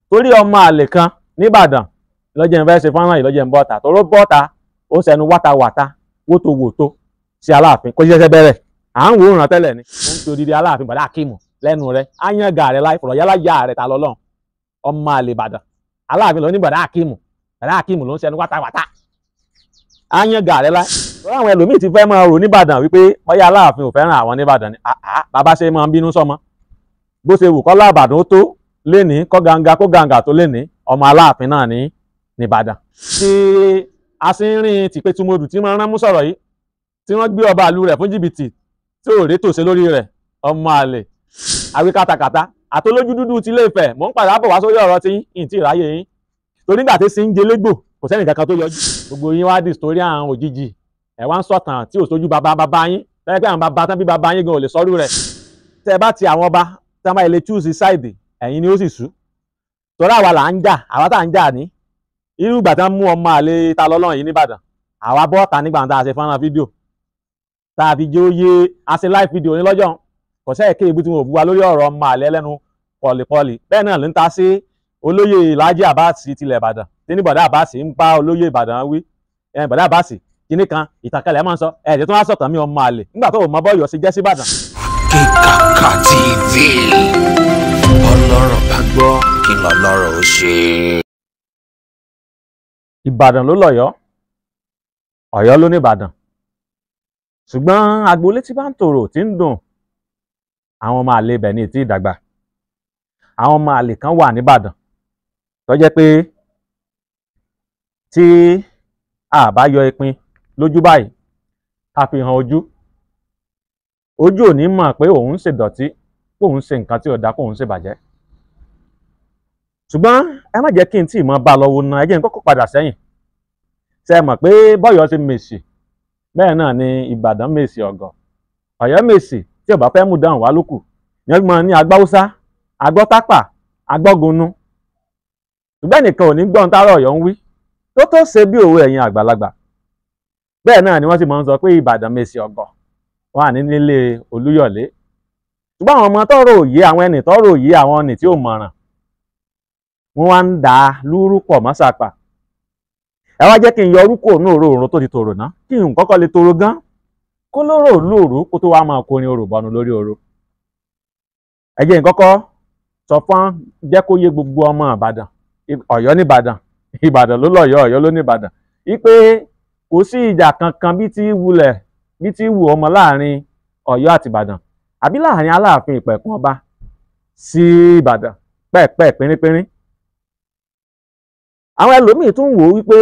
Torí ọmọ àlè kan nìbàdàn lọ́jọ́ ìfẹ́ ṣe fọ́nrán yìí, lọ́jọ́ ń bọ́ta tóró bọ́ta, ó sẹnu wátawàta wótòwòtó sí Aláàfin. Kó ṣiṣẹ́ bẹ̀rẹ̀ à ń wò ó ràn tẹ́lẹ̀ ni ó ń pe odidi Aláàfin bàdá Akíìmù lẹ́nu rẹ̀ á yàn gà rẹ̀ láì fọ̀rọ̀ yálà yá rẹ̀ ta lọ́lọ́run. Ọmọ àlè Ìbàdàn, Aláàfin ló ní bàdá Akíìmù, bàdá Akíìmù ló ń sẹnu wátawàta, á yàn gà rẹ̀ láì. Lọ́wọ́ àwọn ẹlòmíì ti fẹ́ máa rò nìbàdàn wípé bóyá Aláàfin ò fẹ́ràn àwọn nìbàdàn ni. Àá bàbá ṣe máa ń bínú sọmọ bó ṣe wù kọ́lá Ìbàdàn ó tó lénìí, kọ́ ganga kó ganga tó lénìí, ọmọ Aláàfin náà ní nìbàdàn. Tí asínrín tìpétumodù tí wọ́n rán mú sọ̀rọ̀ yìí, tí wọ́n gbé ọba àlú rẹ̀ fún jìbìtì tí ò rétò ṣe lórí rẹ̀, ọmọ àlè àwí katakata àtolójú dúdú ti Ilé Ifẹ̀. Mò ń padà bọ̀ wá sórí ọ̀rọ̀ tí yín tí ìráyè yín, torí nígbà tí sì ń jelégbò kò sẹ́nì kankan tó yọjú. Gbogbo yín wá di sítórí àwọn òjijì, ẹ̀ wá ń sọ̀tàn tí ò sójú bàbá bàbá yín, tẹ́lẹ̀ pé àwọn bàbá tán bí bàbá yín gan ò lè sọ́rú rẹ̀. Tẹ́ ẹ bá ti àwọn ọba tí wọ́n bá ilé choose side, ẹ̀yin ni ó sì sú, torí àwa là ń jà, àwa tá à ń jà ní irú ìgbà tí wọ́n mú ọmọ àlè ta lọ́lọ́run yìí nìbàdàn. Àwa bọ́ọ̀ta nígbà tá a ṣe fọ́nrán fídíò tá a fi jẹ́ ó yé, a ṣe live video ní lọ́jọ́, kò sẹ́yìn kéèbù tí wọn ò bu wa lórí ọ̀rọ̀ ọmọ àlè ẹlẹ́nu pọ̀lìpọ̀lì. Bẹ́ẹ̀ náà ló ń ta sí olóyè Lájí Àbáàsì tilẹ̀ Ìbàdàn tí ní bọ̀dá Àbáàsì ń bá olóyè Ìbàdàn wí, bọ̀dá Àbáàsì kinní kan ìtànkálẹ̀ máa ń sọ ẹ̀ẹ́dẹ̀ tó wá sọ̀tàn mí ọmọ àlè nígbà tó mọ bọ́yọ̀ sí jẹ́ sí Ìbàdàn. Kíkàkà TV, ọlọ́rọ̀ bá gbọ́ kí lọ́lọ́rọ̀ ó ṣe. Ìbàdàn ló lọ́yọ̀ọ́, Ọ̀yọ́ ló ní Ìbàdàn, ṣùgbọ́n agboolé tí bá ń tòrò tí ń dùn, àwọn ọmọ àlè ibẹ̀ ní ìtì ìdàgbà. Àwọn ọmọ àlè kan wà nìbàdàn tó jẹ́ pé tí a bá yọ ìpín lójú báyìí ká fi hàn ojú, ojú ò ní mọ̀ pé òun ń ṣèdọ̀tí, pé òun ń ṣe nǹkan tí ò dáa, pé òun ń ṣèbàjẹ́. Ṣùgbọ́n ẹ má jẹ́ kí n tí ì mọ bá a lọ́wọ́ náà, ẹ jẹ́ n kọ́kọ́ padà sẹ́yìn. Ṣe é mọ̀ pé bọ́yọ̀ ṣe mèsì bẹ́ẹ̀ náà ni Ìbàdàn mèsì ọ̀gọ̀, Ọ̀yọ́ mèsì tí ò bá fẹ́ mú dáhùn wá lókù ní wọ́n fi máa ní agbáwúsá, agbọ́tápà, agbọ́gunnu. Ṣùgbọ́n ẹnìkan ò ní gbọ́n tárọ̀ Ọ̀yọ́ ń wí tó tó ṣe bí òwe ẹ̀yin àgbàlagbà. Bẹ́ẹ̀ náà ni wọ́n sì máa ń sọ pé Ìbàdàn mèsì ọ̀gọ̀ wọ́n à ní nílé Olúyọ̀lé. Ṣùgbọ́n àwọn ọmọ tọ́rọ̀ òye, àwọn ẹnì tọ́rọ̀ òye, àwọn ẹnì tí ò mọ̀ràn, wọ́n wá ń dà á lúrú pọ̀ mọ́ sàpà. Ẹ wá jẹ́ kí n yọ orúkọ òun òróòrùn tó ti tòrò ná, kí n kọ́kọ́ lè tòrò gán kó lóró lóòrò kó tó wá máa kọrin orò bọnu lórí orò. Ẹ jẹ́ n kọ́kọ́ sọ fún jẹ́ kó yé gbogbo ọmọ Ìbàdàn, Ọ̀yọ́ nìbàdàn, Ìbàdàn ló lọ́yọ̀ọ́, Ọ̀yọ́ ló nìbàdàn, wípé kò sí ìjà kankan bí tí wulẹ̀ bí tí wù ọmọ láàrin Ọ̀yọ́ àti Ìbàdàn, àbí láàrin Aláàfin Ìpẹ̀kun ọba sí Ìbàdàn pẹ́ẹ̀pẹ́ẹ̀ pínrínpínrín. Àwọn ẹlòmíì tún wò ó wípé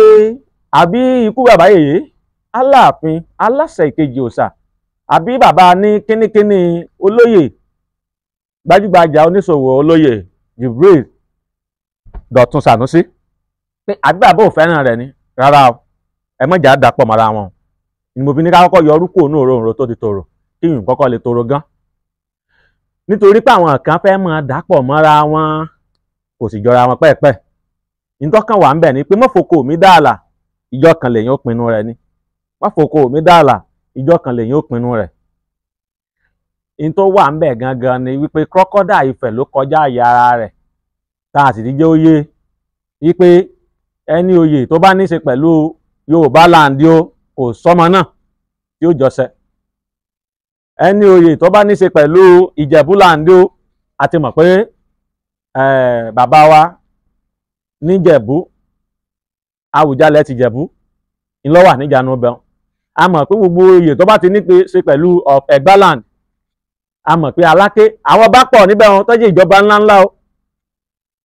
àbí ikú bàbá yèyé Aláàfin aláṣẹ ìkejì òòṣà, àbí bàbá ní kínníkínní olóyè gbajúgbajà oníṣòwò olóyè Jubril Dọ̀tun Sànúsí, pé àbí bàbá ò fẹ́ràn rẹ̀ ni. Rárá o, ẹ mọ̀jà dàpọ̀ mọ́ra wọn ni mo fi ní ká kọ́kọ́ yọ orúkọ òun òróǹro tó ti tòrò kí yìnyín kọ́kọ́ lè tòrò gan, nítorí pé àwọn kan fẹ́ máa dàpọ̀ mọ́ra wọn, kò sì jọra wọn pẹ́ẹ́pẹ́ẹ́. Ntọ́kàn wà ń bẹ̀ ni pé mọ́fokò mi dáàlà, ìjọ kan lèyìn ó pinnu rẹ̀ ni. Mọ́fokò mi dáàlà, ìjọ kan lèyìn ó pinnu rẹ̀. Ntọ́ wà ń bẹ̀ gangan ni wípé crocodile Ifẹ̀ ló kọjá àyè ara rẹ̀, tá a sì ti jẹ́ oyè wípé ẹni oyè tó bá ní í ṣe pẹ̀lú Yorùbá land o kò sọ́mọ náà tí ó jọṣẹ. Ẹni oyè tó bá ní í ṣe pẹ̀lú Ìjẹ̀bú land o, a ti mọ̀ pé bàbá wa níjẹ̀bú, Àwùjalẹ̀ ti Jẹ̀bú ńlọ́wà níjànú bẹ́ẹ̀. A mọ̀ pé gbogbo oyè tó bá ti ní ṣe pẹ̀lú Ẹ̀gbáland, a mọ̀ pé Aláké àwọn bá pọ̀ níbẹ̀ wọn tọ́jú ìjọba ńláńlá o.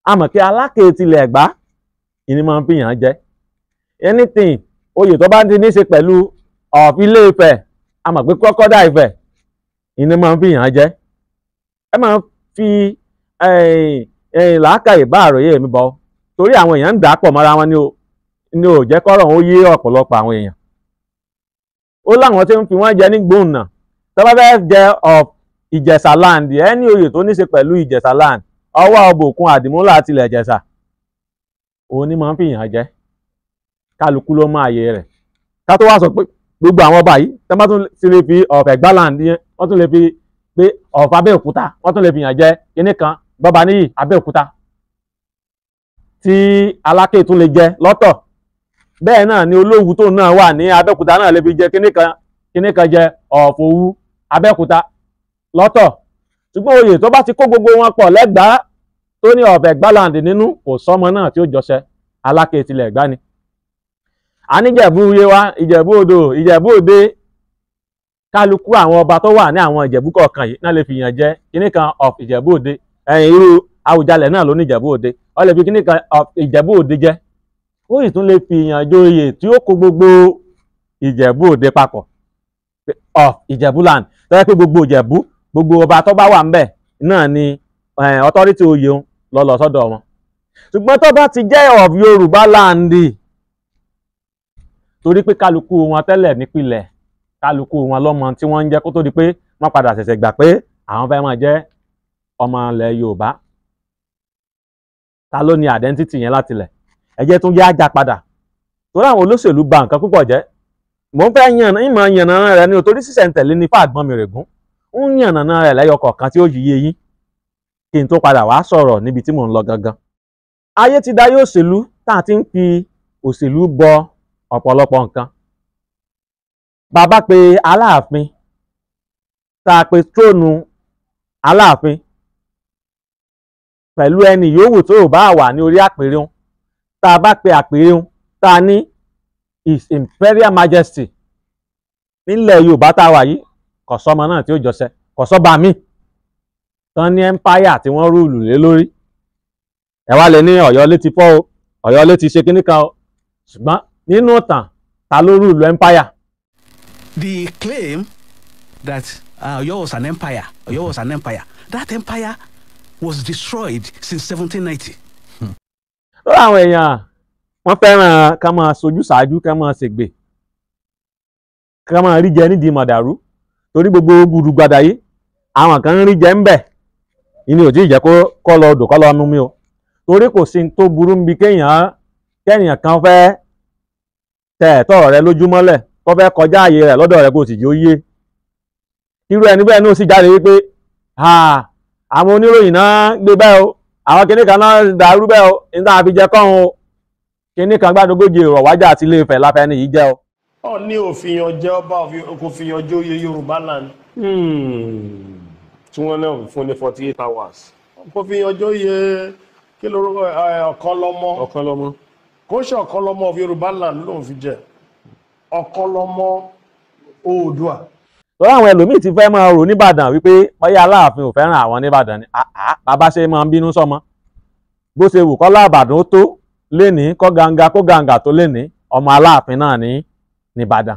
A mọ̀ pé Aláké tilẹ̀ Ẹ̀gbá ìní máa ń fi yàn jẹ. Anything oyè tó bá ti ní ṣe pẹ̀lú Ilé Ifẹ̀, a mọ̀ pé crocodile Ifẹ̀ ìní máa ń fi yàn jẹ. Ẹ máa fi làákàyè bá àròyé mi bọ̀, torí àwọn èèyàn ń dà pọ̀ mọ́ra wọn ni ò jẹ́ kọ́rọ̀ ó yé ọ̀pọ̀lọpọ̀ àwọn èèyàn. Ó láwọn tí ń fi wọ́n jẹ ní gbóhùnà tó bá fẹ́ jẹ of Ìjẹ̀ṣà land, ẹni oyè tó ní ṣe pẹ̀lú Ìjẹ̀ṣà land, ọwọ́ ọbòkun àdìmúlà tilẹ̀ Ìjẹ̀ṣà, òun ni máa ń fi yàn jẹ. Kálukú ló mọ ààyè rẹ̀. Ká tó wá sọ pé gbogbo àwọn ọba yìí tó bá tún ti lè fi of Ẹ̀gbá land yẹn, wọ́n tún lè fi pé of Abẹ́òkúta, wọ́n tún lè fi yàn jẹ kinní kan Gbọ́baníyì Abẹ́òkúta. tí Aláké tún lè jẹ lọ́tọ̀. Bẹ́ẹ̀ náà ni Olówu tó náà wà ní Abẹ́òkúta náà lè fi jẹ kíní kan jẹ of Òwu Abẹ́òkúta lọ́tọ̀. Ṣùgbọ́n oyè tó bá ti kó gbogbo wọn pọ̀ lẹ́gbàá tó ní of Ẹ̀gbáland nínú, kò sọ́mọ náà tí ó jọṣẹ. Aláké tilẹ̀ Ẹ̀gbá ni. A ní Ìjẹ̀bú Yewa, Ìjẹ̀bú Odò, Ìjẹ̀bú Òde. Kálukú àwọn ọba tó wà ní àwọn Ìjẹ̀bú kọ̀ọ̀kan yìí náà lè fi yàn jẹ kíní kan of Ìjẹ̀bú Òde. Ẹ̀yìn irú Àwùjalẹ̀ náà ló ní Ìjẹ̀bú Òde, ó lè fi kíní kan of Ìjẹ̀bú Òde jẹ. Ó sì tún lè fi yàn joyè tí ó kó gbogbo Ìjẹ̀bú Òde papọ̀ of Ìjẹ̀bú land, tó yẹ pé gbogbo Ìjẹ̀bú, gbogbo ọba tó bá wà ńbẹ̀ náà ni authority oyè ń lọ lọ sọ́dọ̀ wọn. Ṣùgbọ́n tó bá ti jẹ́ of Yorùbá land, torí pé kálukú wọn tẹ́lẹ̀ nípìnlẹ̀, kálukú wọn lọ́mọ tí wọ́n ń jẹ́ kó tó di pé wọ́n padà ṣẹ̀ṣẹ̀ gbà pé àwọn fẹ́ máa jẹ́ ọmọ ilẹ̀ Yorùbá. Ta ló ní identity yẹn láti lẹ̀? Ẹ jẹ́ tún yá já padà, torí àwọn olóṣèlú bà nǹkan púpọ̀ jẹ́. Mò ń fẹ́ yànnà ìmọ̀ yànnà rẹ̀ ni o, torí sísẹ̀ntẹ̀lé ní fàgbọ́n mi règún ń yànnà rẹ̀ lẹ́yọ kọ̀ọ̀kan tí ó yí eyín kí n tó padà wá sọ̀rọ̀ níbi tí mò ń lọ gangan. Ayé ti dayé òṣèlú tá a ti ń fi òṣèlú bọ ọ̀pọ̀lọpọ̀ nǹkan. Bàbá pe Aláàfin, tá a pe tróònù Aláàfin pẹ̀lú ẹni yòówù tó bá wà ní orí àpèrè òun, tá a bá pe àpèrè òun, tá a ní His Imperial Majesty nílẹ̀ Yorùbá tá a wà yìí, kò sọ́mọ náà tí ó jọṣẹ, kò sọ́ba míì tán ní empire tí wọ́n rúùlù lé lórí. Ẹ wá lè ní Ọ̀yọ́ létí fọ́ o, Ọ̀yọ́ létí ṣe kíní kan o, ṣùgbọ́n nínú ìtàn ta ló rúùlù empire? The claim that Ọ̀yọ́ was an empire, Ọ̀yọ́ was an empire, that empire was destroyed since 1790. Lórí àwọn èèyàn wọ́n fẹ́ràn ká máa sojú ṣáájú, ká máa ṣègbè, ká máa rí jẹ nídìí mọ̀dàrú, torí gbogbo gbùdùgbàdà yìí àwọn kan ń rí jẹ ń bẹ̀. Ìní ò tí ì jẹ́ kó lọ odò kó lọ nu mi o, torí kò sí tó burú níbi kéèyàn kan fẹ́ tẹ ẹ̀tọ́ rẹ lójúmọ́lẹ̀, kó fẹ́ kọjá ààyè rẹ̀ lọ́dọ̀ rẹ kó sì jẹ́ ó yé. Irú ẹni bẹ́ẹ̀ náà sì jáde wípé àwọn oníròyìn náà gbé bẹ́ẹ̀ o, àwọn kinní kan náà dàrú bẹ́ẹ̀ o, níta àfi jẹ kọ́run o, kinní kan gbàdógójì èrò wájà àti Ilé Ifẹ̀ láfẹ́ ni yìí jẹ́ o. Ọọ̀ni ò fìyàn jẹ ọba, kò fìyàn joyè Yorùbá land. Tí wọ́n náà fún ní 48 hours. Kò fìyàn joyè kí lorúkọ Ọ̀kànlọ́mọ. Ọ̀kànlọ́mọ. Kò ṣe Ọ̀kànlọ́mọ of Yorùbá land ló ń fi jẹ. Ọ̀kànlọ́mọ Oòduà. Torí àwọn ẹlòmíì ti fẹ́ máa rò nìbàdàn wípé bóyá Aláàfin ò fẹ́ràn àwọn nìbàdàn ni. Bàbá ṣe máa ń bínú sọmọ. Bó ṣe wù kọ́ láàbàdàn ó tó lénìí, kọ́ ganga kó ganga tó lénìí, ọmọ Aláàfin náà ní nìbàdàn.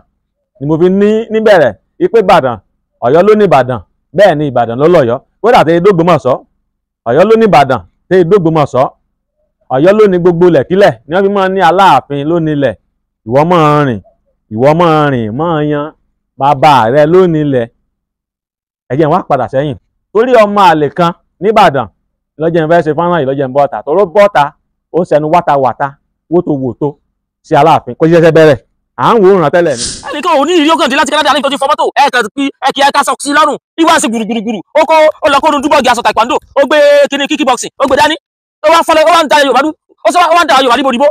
Ni mo fi ní níbẹ̀rẹ̀ wípé Ìbàdàn, Ọ̀yọ́ ló ní Ìbàdàn, bẹ́ẹ̀ ni Ìbàdàn ló lọ́yọ́. Kódà tẹ́ Dógbómọ̀ṣọ́, Ọ̀yọ́ ló ní Ìbàdàn, tẹ́ Dógbómọ̀ṣọ́, Ọ̀yọ́ ló ní gbogbo lẹ̀kílẹ̀ ni wọ́n fi máa ń ní Aláàfin ló nílẹ̀. Ìwọ máa rìn, ìwọ máa rìn, máa yan bàbá rẹ ló nílẹ̀. Ẹ jẹ́ n wá padà sẹ́yìn torí ọmọ àlè kan nìbàdàn lọ́jọ́ ń fẹ́ ṣe fọ́nrán yìí, lọ́jọ́ ń bọ́ta, toró bọ́ta ó ń sẹnu wátawàta wótòwòtó sí Aláàfin, kó ṣiṣẹ́ bẹ̀rẹ̀ à ń wò ó ràn tẹ́lẹ̀ ni. Ẹnìkan ò ní ìrírí ọkàn dé láti Canada nítorí fọ mọ́tò ẹ kàn pí ẹ kì í ká sọ sí lọ́rùn ìwà sí gbùrùgbùrù, ó kó ó lọ kó nu dúbọ̀gì aṣọ taekwondo, ó gbé kíní kíkí boxing ó gbé dání, ó wá fọlẹ, ó wá ń da Yorùbá dú, ó sọ ó wá ń da Yorùbá níbo níbo.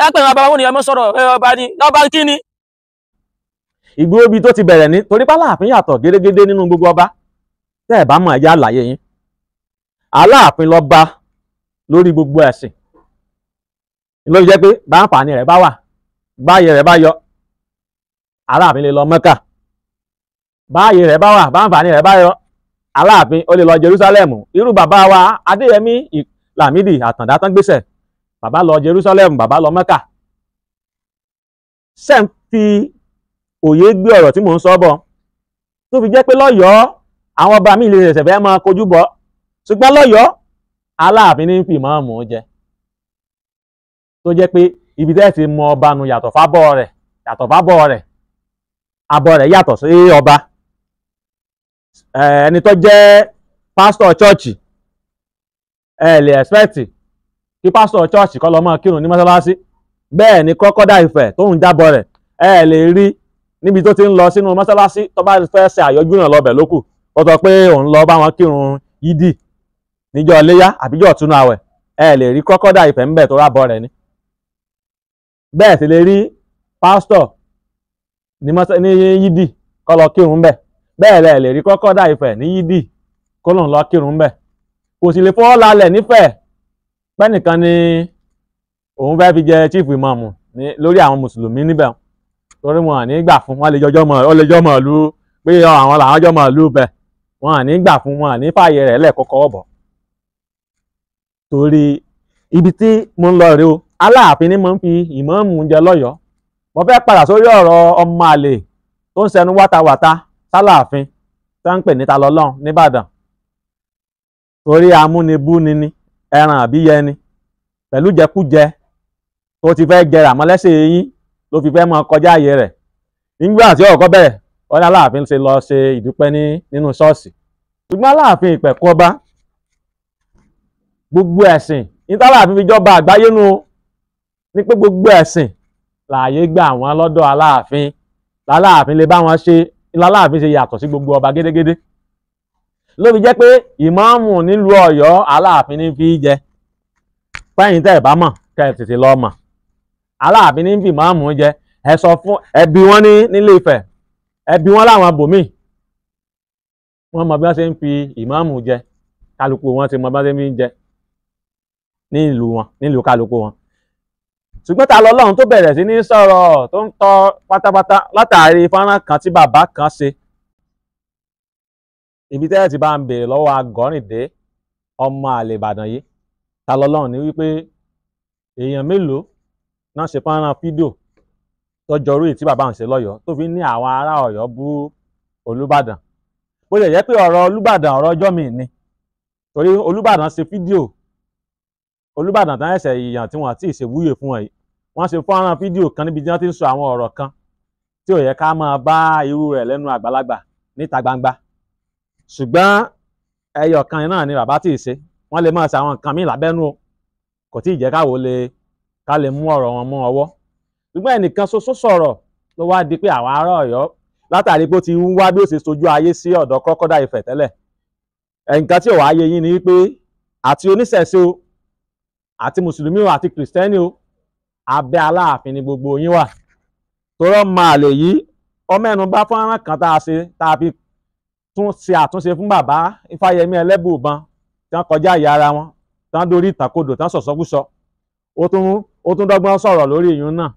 Ẹ pè wọn bàbá wọn ni ẹ mọ sọ̀rọ̀ ẹ ọba ni ọba kíni. Ìgboro ibi tó ti bẹ̀rẹ̀ ní torí pé Aláàfin yàtọ̀ gédégédé nínú gbogbo ọba. Tẹ́ ẹ̀ bá mọ̀ ẹ̀yà àlàyé yín. Aláàfin ló bá lórí gbogbo ẹ̀sìn. Ló fi jẹ́ pé bá àǹfààní rẹ̀ bá wà, báyé rẹ̀ bá yọ, Aláàfin lè lọ Mẹ́kà. Báyé rẹ̀ bá wà, bá àǹfààní rẹ̀ bá yọ, Aláàfin ó lè lọ Jerúsálẹ́mù. Irú bàbá wa Adéyẹmí Lámídì Àtàndá tán gbéṣẹ̀, bàbá lọ Jerúsálẹ́mù, bàbá lọ Mẹ́kà. Ṣé ń fi òye gbé ọ̀rọ̀ tí mò ń sọ bọ̀ tó fi jẹ́ pé lọ́yọ̀ọ́ àwọn ọba mi lè ṣẹ̀ṣẹ̀ fẹ́ máa kojú bọ̀, ṣùgbọ́n lọ́yọ̀ọ́ Aláàfin ní fi ìmáàmù jẹ, tó jẹ́ pé ibi tẹ́ ti mọ ọba nu yàtọ̀ fábọ̀ rẹ̀, yàtọ̀ fábọ̀ rẹ̀, abọ́ rẹ̀ yàtọ̀ sí ọba. Ẹni tó jẹ́ pásítọ̀ chọ́ọ̀chì, ẹ lè ẹ̀spẹ̀tì kí pásítọ̀ chọ́ọ̀chì kó lọ máa kírun ní mọ́sálásí, bẹ́ẹ̀ ni kọ́kọ́dá Ifẹ̀ tóun jábọ̀ rẹ̀ ẹ lè rí níbi tó ti ń lọ sínú mọ́sálásí tó bá fẹ́ ṣe àyọjú náà lọ́bẹ̀ lókù, ó sọ pé òun lọ bá wọn kírun yídì níjọ́ iléyá àbíjọ́ ọ̀túnú àwẹ̀, Ẹ lè rí crocodile Ifẹ̀ ńbẹ̀ tó rábọ̀ rẹ̀ ni. Bẹ́ẹ̀ sì lè rí pásítọ̀ ní Yídì kó lọ kírun ńbẹ̀. Bẹ́ẹ̀ lẹ lè rí crocodile Ifẹ̀ ní Yídì kó lòun lọ kírun ńbẹ̀. Kò sì lè fọwọ́ lálẹ̀ nífẹ̀ẹ́ pẹ́nìkan ni òun fẹ́ fi jẹ chief imam lórí àwọn mùsùlùmí níbẹ̀, torí wọn ní gbà fún wọn, lè jọjọ́ mọ̀ ó lè jọ mọ̀ lú pé àwọn làwọn jọ mọ̀ lú bẹ̀, wọn ní gbà fún wọn ní fààyè rẹ̀ lẹ́ẹ̀kọ́kọ́ ọ̀bọ̀. Torí ibi tí mo ń lọ rèé o, Aláàfin ni mo ń fi ìmáàmù jẹ lọ́yọ̀ọ́. Mo fẹ́ padà sórí ọ̀rọ̀ ọmọ àlè tó ń sẹnu wátawàta sálàáfin tó ń pè ní Talọ́lọ́run nìbàdàn, torí amúnibúni ni ẹran àbíyẹni pẹ̀lú jẹkújẹ tó ti fẹ́ jẹrà mọ́lẹ́sẹ̀ yín ló fi fẹ́ mọ kọjá ààyè rẹ̀. Nígbà tí ọ̀kọ́ bẹ̀rẹ̀, wọ́n ní Aláàfin ṣe lọ ṣe ìdúpẹ́ nínú ṣọ́ọ̀ṣì. Ṣùgbọ́n Aláàfin ìpẹ̀kú ọba gbogbo ẹ̀sìn níta Aláàfin fi jọba àgbáyé nu ní pé gbogbo ẹ̀sìn láàyè gbà wọ́n lọ́dọ̀ Aláàfin, l'Aláàfin lè bá wọn ṣe, l'Aláàfin ṣe yàtọ̀ sí gbogbo ọba gédégédé. Ló fi jẹ́ pé ìmáàmù nílùú Ọ̀yọ́ Aláàfin ní fi jẹ. Fẹ́yìn tẹ́ ẹ̀ bá mọ̀ kẹ́ ẹ̀ tètè lọ mọ̀, Aláàfin ní fi ìmáàmù jẹ. Ẹ sọ fún ẹbí wọn ní nílé Ifẹ̀, ẹbí wọn láwọn bòmíì, wọ́n mọ bí wọ́n ṣe ń fi ìmáàmù jẹ. Kálukú wọn ti mọ bí wọ́n ṣe ń fi jẹ ní ìlú wọn, nílùú kálukú wọn. Ṣùgbọ́n Talọ́lọ́run tó bẹ̀rẹ̀ sí ní sọ̀rọ̀ tó ń tọ́ pátápátá látàrí fọ́nrán kan tí bàbá kan ṣe. Ibi tẹ́lẹ̀ ti bá ń béèrè lọ́wọ́ Agọ́rìndé ọmọ àlè Ìbàdàn yìí, Talọ́lọ́run ní wípé èèyàn mélòó náà ṣe fọ́nrán fídíò tọjọ́rú yìí tí bàbá ń ṣe lọ́yọ̀ọ́ tó fi ní àwọn ará Ọ̀yọ́ bú Olúbàdàn. Bó ṣe jẹ́ pé ọ̀rọ̀ Olúbàdàn ọ̀rọ̀ ọjọ́ mi ni, torí Olúbàdàn ṣe fídíò Olúbàdàn tán ẹ̀sẹ̀ èèyàn tí wọ́n ti ṣèwúyè fún wọn yìí, wọ́n ṣe fọ́nrán fídíò kan níbi tí wọ́n ti ń sọ àwọn ọ̀rọ̀ kan tí ò yẹ ká máa bá irú rẹ̀ lẹ́nu àgbàlagbà níta gbangba. Ṣùgbọ́n ẹyọ kan náà ni bàbá tí ì ṣe, wọ́n lè máa ṣe àwọn nǹkan míì lábẹ́nú o, kò tí ì jẹ́ káwo lè ká lè mú ọ̀rọ̀ wọn mú ọwọ́. Ṣùgbọ́n ẹnìkan ṣoṣo sọ̀rọ̀ ló wá di pé àwọn ará Ọ̀yọ́ látàrí pé ó ti ń wá bí ó ṣe sojú ayé sí ọ̀dọ̀ crocodile Ifẹ̀ tẹ́lẹ̀. Nǹkan tí ò wá yé yín ni wípé àti oníṣẹ̀ṣe o, àti mùsùlùmí o, àti kìrìsìtẹ́nì o, abẹ́ Aláàfin ni gbogbo yín wà. Torọ́ máa lè yí ọmọ ẹnu bá fọ́nrán kan tá a ṣe tá a fi tún ṣe àtúnṣe fún bàbá Ifáyẹmí Ẹlẹ́bùúbọn tí wọ́n kọjá ìyá ara wọn, tí wọ́n dorí ìtàkodò, tí wọ́n sọ̀sọ́kúsọ. Ó tún dọ́gbọ́n sọ̀rọ̀ lórí ìyún náà.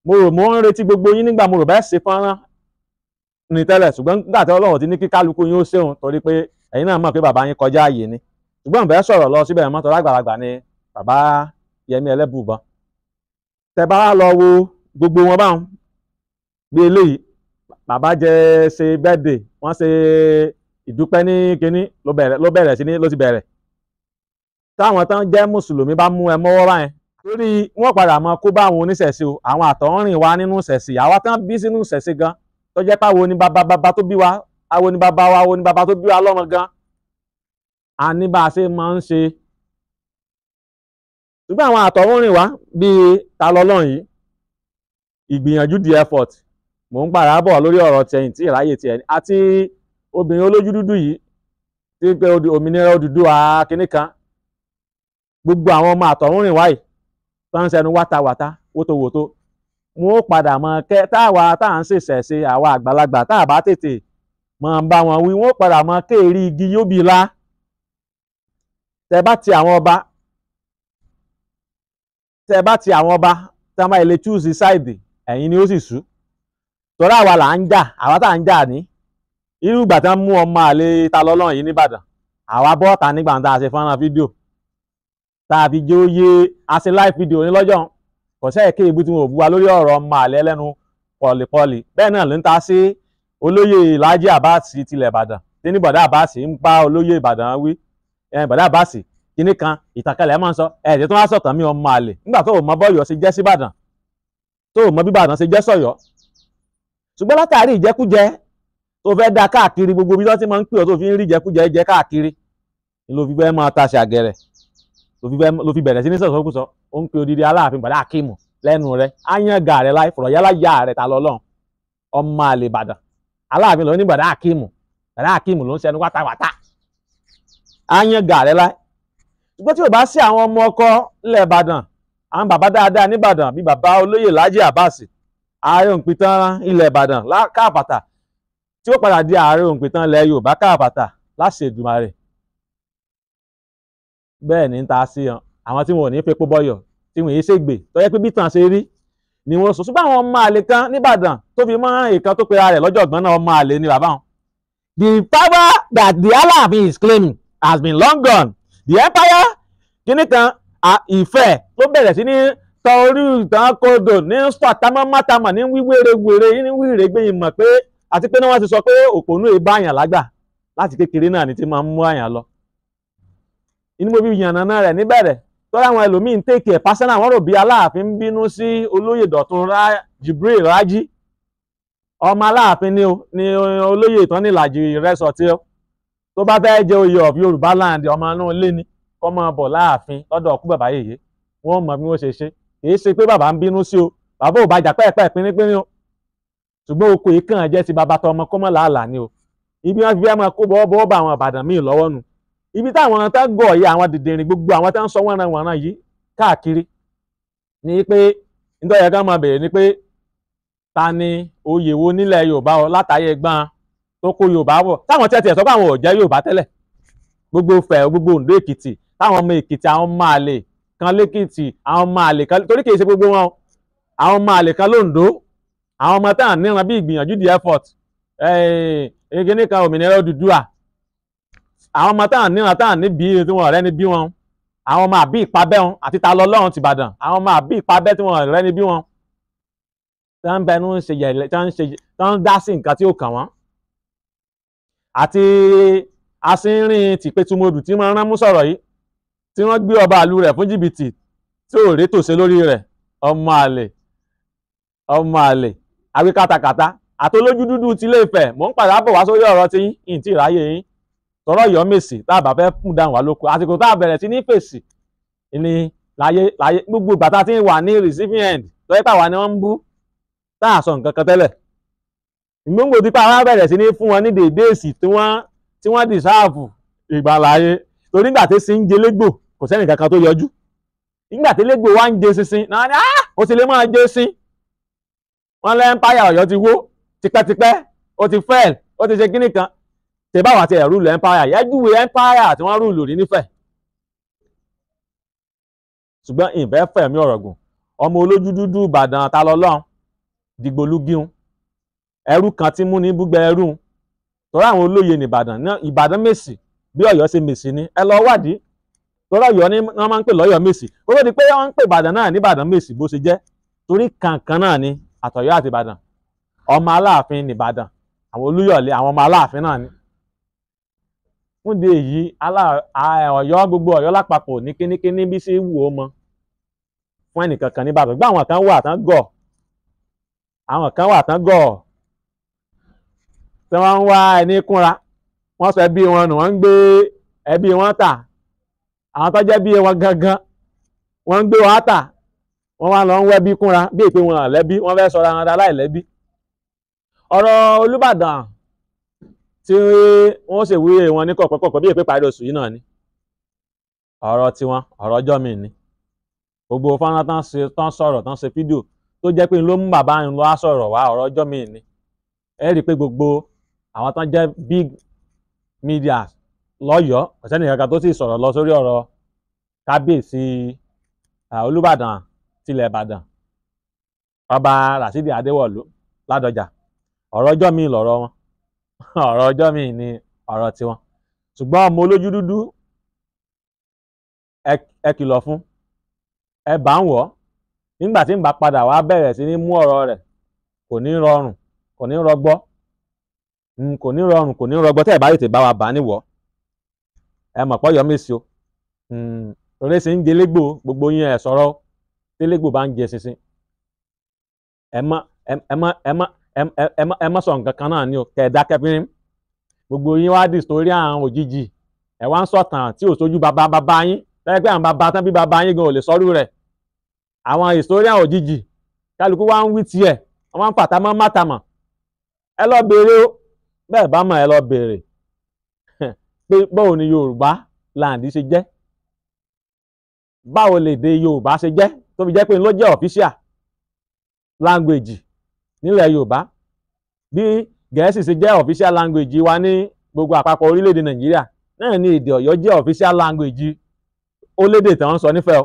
Mo rò mo ń retí gbogbo yín nígbà mo rò bẹ́ẹ̀ ṣe fọ́nrán ní tẹ́lẹ̀, ṣùgbọ́n nígbà tí Ọlọ́run ti ní kí kálukú yín ó ṣeun, torí pé ẹ̀yin náà mọ̀ pé bàbá yín kọjá ààyè ni. Ṣùgbọ́n bẹ́ẹ̀ sọ̀rọ̀ lọ síbẹ̀ mọ́, torí àgbàlagbà ni bàbá Yẹmí Ẹlẹ́bùúbọn. Tẹ́ bá lọ wo gbogbo wọn báwọn bí eléyìí, bàbá jẹ ṣe birthday, wọ́n ṣe ìdúpẹ́ ní kínní ló bẹ̀rẹ̀ sí ní ló ti bẹ̀rẹ̀. Táwọn tán jẹ́ mùsùlùmí bá mú ẹ mọ́wọ́ báyẹn, torí wọ́n padà mọ kó bá àwọn oníṣẹ̀ṣe o, àwọn àtọ̀húnrìn wa nínú ìṣẹ̀ṣe, àwa tán bí sínú ìṣẹ̀ṣe gan, tó jẹ́ páwo ní bàbá bàbá tó bí wa, awo ní bàbá wa, awo ní bàbá tó bí wa lọ́mọ gan, a ní bá a ṣe máa ń ṣe. Ṣùgbọ́n àwọn àtọ̀húnrìn wa bíi Talọ́lọ́run yìí, ìgbìyànjú the effort, mò ń padà bọ̀ lórí ọ̀rọ̀ tẹ̀yìn tí ìráyè tiẹ̀ àti obìnrin olójú dúdú yìí tí pé òmìnira Odùduwà kínní kan, gbogbo àwọn ọmọ àtọ̀húnrìn wa yìí tó ń sẹnu wátawàta wótòwótò, wọn ó padà mọ kẹ táwa tá à ń ṣèṣẹ̀ ṣe àwa àgbàlagbà tá a bá tètè mọ bá wọn wí, wọn ó padà mọ kéèrí igi yóò bí la. Tẹ bá ti àwọn ọba, tẹ bá ti àwọn ọba tí wọn bá lè choose side, ẹ̀yin ni ó sì sú. Torí àwa là ń jà, àwa tá à ń jà ní irú ìgbà tí wọ́n mú ọmọ àlè Talọ́lọ́run yìí nìbàdàn, àwa bọ́ọ̀ta nígbà tá a ṣe fọ́nrán fídíò tá a fi jẹ́ ó yé, a ṣe live video ní lọ́jọ́ kò sẹ́yìn kí ibú tí wọn ò bu wa lórí ọ̀rọ̀ ọmọ àlè ẹlẹ́nu pọ̀lìpọ̀lì. Bẹ́ẹ̀ náà ló ń ta sí olóyè Lájí Àbáàsì tilẹ̀ Ìbàdàn tí ní bọ̀dá Àbáàsì ń bá olóyè Ìbàdàn wí, bọ̀dá Àbáàsì kinní kan ìtàkàlẹ̀ máa ń sọ ẹ̀ẹ́dẹ̀ tó wá sọ̀tàn mí ọmọ àlè nígbà tó o mọ bọ́yọ̀ ṣe jẹ́ síbàdàn, tó o mọ bíbàdàn ṣe jẹ́ sọ̀yọ́. Ṣùgbọ́n látàrí ìjẹkújẹ tó fẹ́ da káàkiri gbogbo bí wọ́n ti máa ń pè ọ́ tó fi ń rí ìjẹkújẹ jẹ káàkiri ni ló fi fẹ́ máa ta ṣàgẹ̀rẹ̀, ló fi bẹ̀rẹ̀ sí ní sọ̀sọ́kùsọ. Ó ń pe odidi Aláàfin bàdá Akíìmù lẹ́nu rẹ̀, á yán gà rẹ̀ láì fọ̀rọ̀ yálà yá rẹ̀ Talọ́lọ́run ọmọ àlè Ìbàdàn. Aláàfin ló ní bàdá Akíìmù, bàdá Akíìmù ló ń ṣẹnu wátawàtá, á yán gà rẹ̀ láì. Ṣùgbọ́n tí ò bá sí àwọn ọmọ ọkọ ilẹ̀ Ìbàdàn, àwọn bàbá dáadáa nìbàdàn bíi bàbá olóyè Lájí Àbáàsì, ààrẹ òǹpìtàn ilẹ̀ Ìbàdàn káàpàtà, tí ó padà di ààrẹ òǹpìtàn ilẹ̀ Yorùbá káàpàtà láṣẹ Èdùmàrè. Bẹ́ẹ̀ ni ń ta sí wọn, àwọn tí wọn ò ní fepo bọyọ̀, tí wọn yìí ṣègbè, tó yẹ pé bí tàn ṣe rí ni wọ́n sọ. Ṣùgbọ́n àwọn ọmọ àlè kan nìbàdàn tó fi mọ́ ìkan tó pera rẹ̀ lọ́jọ̀gbọ́n náà, ọmọ àlè ni bàbá wọn. The power that the Aláàfin is claiming has been long gone. The empire kíní kan Ifẹ̀ ló bẹ̀rẹ̀ sí ní tọ orí ìtàn kodò ní sọ̀tàmọ́ mátàmọ́ ní wíwérewère ní wíìrègbè mọ̀ pé àti pé náà wọ́n ti sọ pé òpònú ìbá àyàn lágbà láti kékeré náà ni ti máa ń mú àyàn lọ. Inú mo fi yànnàná rẹ̀ níbẹ̀rẹ̀ tọ́lá àwọn ẹlòmíín ń tèkì ẹ̀ pásánà, wọ́n rò bí Aláàfin ń bínú sí olóyè Dọ̀tun Jibril Rájí, ọmọ Aláàfin ni ni olóyè ìtàn nílàjì rẹ́sọ̀tì ó tó bá fẹ́ jẹ oyè of Yorùbá land, ọmọ inú ilé ni kọ́ máa bọ̀ láàfin lọ́dọ̀ ọkú bàbá yèyé, wọ́n mọ bí wọ́n ṣe ṣe. Kì í ṣe pé bàbá ń bínú sí o, bàbá ò bá jà pẹ́ẹ́pẹ́ẹ́ pínpín o, ṣùgbọ́n oko yìí kàn jẹ́ ti bàbá tọmọ kó mọ́ làálàá ni o. Ibi wọn fi fẹ́ máa kó bọ́wọ́ bọ́wọ́ bá àwọn Ìbàdàn míì lọ́wọ́ nu, ibi táwọn tá gọ̀ yìí, àwọn dìndìnrín gbogbo àwọn tá ń sọ wọ́nran wọ̀nran yìí káàkiri ni pé nítorí ẹ̀ka máa bèèrè ni pé ta ni oyè wo nílẹ̀ Yorùbá o látàyè gbọ́n tó kó Yorùbá wọ̀, táwọn tiẹ̀ tiẹ̀ sọ pé àwọn ò jẹ́ Yorùbá tẹ́lẹ̀, gbogbo Ifẹ̀, gbogbo Oǹdó, Èkìtì, táwọn ọmọ Èkìtì, àwọn ọmọ àlè kan lẹ́kìtì, àwọn ọmọ àlè kan, torí kìí ṣe gbogbo wọn o, àwọn ọmọ àlè kan lóńdó, àwọn ọmọ táwọn níran bí ìgbìyànjú the effort ẹ̀ẹ́dẹ́gbẹ̀ẹ́ kan òmìnira Odùduwà, àwọn ọmọ táwọn níran táwọn níbi tí wọn ọ̀rẹ́ ni bí wọn, àwọn ọmọ àbí ìpabẹ́ wọn àti ta lọ́lọ́run tìbàdàn, àwọn ọmọ àbí ìpabẹ́ tí wọn ọ̀rẹ́ ni bí wọn, tí wọ́n ń bẹnu ń ṣe yẹ̀lẹ̀, tí wọ́n ń ṣe, tí wọ́n ń dá sí nǹkan tí ó kàn wọ́n, àti asínrín tìpétumodù tí wọ́n rán mú sọ̀rọ̀ yìí, tí wọ́n gbé ọba àlú rẹ̀ fún jìbìtì tí ò rétò ṣe lórí rẹ̀, ọmọ àlè, ọmọ àlè àwí kátàkátà àtolójú dúdú ti Ilé Ifẹ̀. Mò ń padà bọ̀ wá sórí ọ̀rọ̀ tí yín tí ìráyè yín tọrọ yọ mèsì tá a bá fẹ́ fún dáhùn wá lóko àsìkò tá a bẹ̀rẹ̀ sí ní fèsì ni láyé láyé gbogbo ìgbà tá a ti ń wà ní receiving end tó yẹ pàwọn ni wọ́n ń bú tá a sọ nǹkan kan tẹ́lẹ̀, ìgbóngbò tí pàwọn bẹ̀rẹ̀ sí ní fún wọn ní déédéé èsì tí wọ́n dìsáàfù ìgbàláyé, torí nígbà tí sí ń jẹ légbò kò sẹ́nì kankan tó yọjú, nígbà tí légbò wá ń jẹ sísìn náà ni ó ti lè máa jẹ sí wọn lẹ́ empire Ọ̀yọ́ ti wó tipẹ́tipẹ́, ó ti fail, ó ti ṣe kíní kan, tẹ̀báwá ti ẹ̀ rúlù empire yẹ́júwe empire tí wọ́n rúlù rí nífẹ̀ẹ́. Ṣùgbọ́n ìfẹ́ fẹ̀mí ọ̀rọ̀ gùn, ọmọ olójú dúdú Ìbàdàn ta lọ́lọ́run dìgbòlúgíun, ẹrú kan tí mú ní búgbẹ ẹrú, tọ́lá àwọn olóye nìbàdàn Ìbàdàn mèsì bí Ọ̀yọ́ ṣe mèsì ni ẹ lọ wádìí, tọ́lá Ọ̀yọ́ ni wọ́n máa ń pè lọ́yọ̀ mèsì, ó ló di pé wọ́n ń pè Ìbàdàn náà ní Ìbàdàn mèsì bó ṣe jẹ́, torí kankan náà ni àtọ̀yọ́ àti Ìbàdàn, ọmọ Aláàfin nìbàdàn, àwọn Olúyọ̀lé àwọn ọmọ Aláàfin náà ni. Fún de èyí Ọ̀yọ́ gbogbo Ọ̀yọ́ lápapọ̀ ní kínníkínní bí ṣe wù ó mọ fún ẹnìkankan nìbàdàn. Gbọ́ àwọn kan wà tán gọ̀, àwọn kan wà tán gọ̀ tí wọ́n ń wá ẹni kúnra, wọ́n sọ ẹbí wọn nù, wọ́n ń gbé ẹbí wọn tà, àwọn tó jẹ́ bí wọn gangan wọ́n ń gbé wọn tà, wọ́n wá lọ ń wẹ́bí kúnra bí èpè wọn lẹ́bí, wọ́n fẹ́ sọra wọn aláìlẹ́bí. Ọ̀rọ̀ Olúbàdàn tí wọ́n ṣèwúyè wọn ní kọ̀pẹ́kọ̀pẹ́ bí èpè parí oṣù yìí náà ni ọ̀rọ̀ tiwọn, ọ̀rọ̀ ọjọ́ mi ni. Gbogbo fọ́nrán tán ṣe tán sọ̀rọ̀ tán ṣe fídíò tó jẹ́ pé ló mú bàbá ń lọ á sọ̀rọ̀ wá, ọ̀rọ̀ ọjọ́ mi ni. Ẹ rí i pé gbogbo àwọn tán jẹ́ big media lọ́yọ̀ọ́ kò sẹ́ni kankan tó sì sọ̀rọ̀ lọ sórí ọ̀rọ̀ kábíyèsí Olúbàdàn tilẹ̀ Ìbàdàn ọba Ràṣídì Adéwọ̀lú Ládọjà. Ọ̀rọ̀ ọjọ́ mi lọ̀rọ̀ wọn, ọ̀rọ̀ ọjọ́ mi ni ọ̀rọ̀ tiwọn. Ṣùgbọ́n ọmọ olójú dúdú ẹ kìlọ̀ fún, ẹ bá ń wọ̀, nígbà tí ń bá padà wá bẹ̀rẹ̀ sí ní mú ọ̀rọ̀ rẹ̀ kò ní rọrùn, kò ní rọgbọ, kò ní rọrùn, kò ní rọgbọ tẹ́ ẹ̀ bá tètè bá wa bá níwọ̀. Ẹ mọ̀ pọ́ yọ mí sí o, torí ṣe ń jẹ légbò gbogbo yín ẹ̀ sọ̀rọ̀, tí légbò bá ń jẹ ṣinṣin ẹ má ẹ má ẹ má ẹ má sọ nǹkan kan náà ni o, kẹ̀ ẹ dákẹ́ fínrín. Gbogbo yín wá dì sórí àwọn òjijì, ẹ wá ń sọ̀tàn tí ò sójú bàbá bàbá yín, tẹ́lẹ̀ pé àwọn bàbá tán bí bàbá yín gan ò lè sọ́rú rẹ̀. Àwọn ìsórí àwọn òjijì kálukú wá ń wí tiẹ̀, wọ́n máa ń fàtàmọ́ mátàmọ́. Ẹ lọ béèrè o, bẹ́ẹ̀ bá mọ̀ ẹ lọ béèrè pé báwo ni Yorùbá land ṣe jẹ́. Báwo lèdè Yorùbá ṣe jẹ́ tó fi jẹ́ pé ló jẹ́ official language nílẹ̀ Yorùbá, bí Gẹ̀ẹ́sì ṣe jẹ́ official language wa ní gbogbo àpapọ̀ orílẹ̀-èdè Nàìjíríà náà ni èdè Ọ̀yọ́ jẹ́ official language. Ó lédè tí wọ́n ń sọ nífẹ̀ẹ́ o,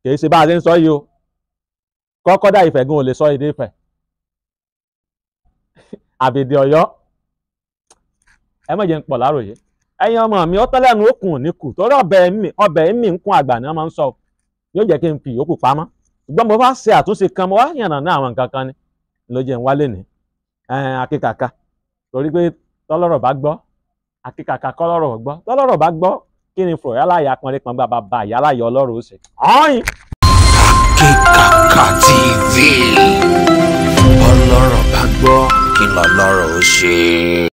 kì í ṣe bá a ṣe ń sọ yìí o. Kọ́kọ́dá Ifẹ̀ gan ò lè sọ èdè Ifẹ̀ àbèdè Ọ̀yọ́. Ẹ má jẹ́ ń pọ̀ láròyé. Ẹ̀yin ọmọ mi, ó tọ́lẹ́nu ó kùn ní kù torí ọbẹ̀ mi ń kún àgbà ni wọ́n máa ń sọ, yóò jẹ́ kí n fi ìyókù pamọ́. Ṣùgbọ́n mo bá ṣe àtúnṣe kan, mo wá yànnà ní àwọn nǹkan kan ni ló jẹ́ ń wálé ní akíkàkà, torí pé tọ́lọ́rọ̀ bá gbọ́ akíkàkà, kọ́lọ́rọ̀ gbọ́ tọ́lọ́rọ̀ bá gbọ́, kí ni fòyálàyà pọnrẹ́pọn gbà bàbá ìyáláyà ọlọ́rọ̀ ó ṣe. Akíkàkà TV, ọlọ́rọ̀ bá gbọ́ kí lọ́lọ́rọ̀ ó ṣe.